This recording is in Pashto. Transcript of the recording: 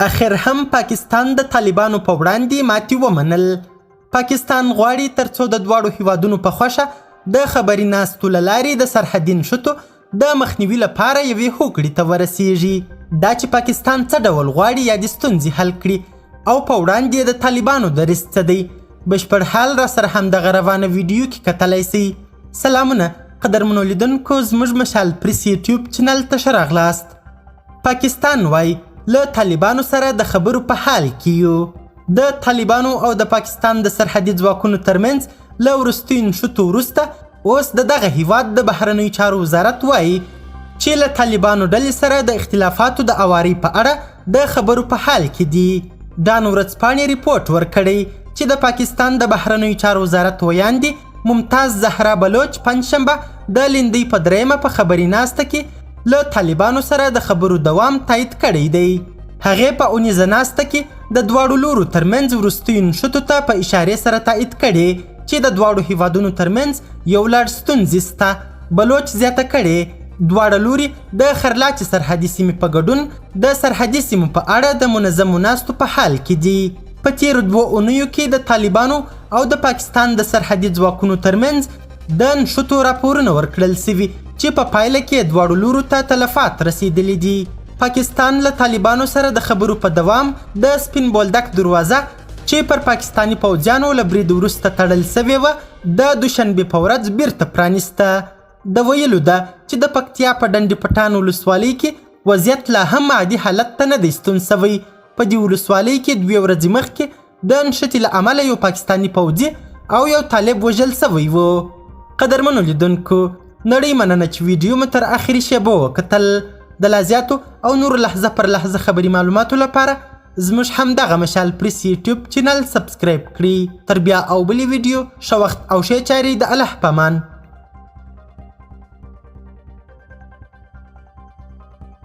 اخر هم پاکستان د طالبانو په وړاندې ماتې ومنل. پاکستان غواړي ترڅو د دواړو هیوادونو په خوښه د خبري ناستو له لارې د سرحدي نښتو د مخنیوي لپاره یوې هوکړې ته ورسیږي. دا چې پاکستان څه ډول غواړي یادې ستونزې حل کړي او په وړاندې د طالبانو دریځ څه دی، بشپړ حال را سره همدغه روانه ویډیو کې کتلی سئ. سلامونه قدرمنو لیدونکو، زموږ مشال پریس یوټیوب چینل ته ښه راغلاست. پاکستان وایي له طالبانو سره د خبرو په حال کې یو. د طالبانو او د پاکستان د سرحدي ځواکونو ترمنځ له وروستیو نښتو وروسته اوس د دغه هیواد د بهرنیو چارو وزارت وایي چې له طالبانو ډلې سره د اختلافاتو د اوارۍ په اړه د خبرو په حال کې دي. ډان ورځپاڼې رپورټ ورکړی چې د پاکستان د بهرنیو چارو وزارت ویاندې ممتاز زهرا بلوچ پنجشنبه د لیندۍ په درېیمه په خبري ناسته کې له طالبانو سره د خبرو دوام تایید کړی دی. هغې په اونیزه ناسته کې د دواړو لورو ترمنځ وروستیو نښتو ته په اشارې سره تایید کړې چې د دواړو هیوادونو ترمنځ یو لړ ستونزې سته. بلوچ زیاته کړې، دواړه لوري د خرلاچې سرحدي سیمې په ګډون د سرحدي سیمو په اړه د منظمو ناستو په حال کې دي. په تیرو دوو اونیو کې د طالبانو او د پاکستان د سرحدي ځواکونو ترمنځ د نښتو راپورونه ورکړل شوي چې په پایله کې دواړو لورو ته تلفات رسیدلي دي. پاکستان له طالبانو سره د خبرو په دوام د سپین بولدک دروازه چې پر پاکستاني پوځیانو له برید وروسته تړل شوې وه، د دوشنبې په ورځ بیرته پرانیسته. د ویلو ده چې د پکتیا په ډنډ پټان ولسوالۍ کې وضعیت لا هم عادي حالت ته نه دی ستون شوی. په دې ولسوالۍ کې دوې ورځې مخکې د نښتې له امله یو پاکستاني پوځي او یو طالب وژل شوی وو. قدرمنو لیدونکو، نړۍ مننه چې ویډیو مو تر اخري شیبو وکتل. د لا زیاتو او نورو لحظه پر لحظه خبري معلوماتو لپاره زموږ همدغه مشال پریس یوټیوب چینل سبسکرایب کړئ. تر بیا او بلې ویډیو، ښه وخت او ښې چارې د الله په امان.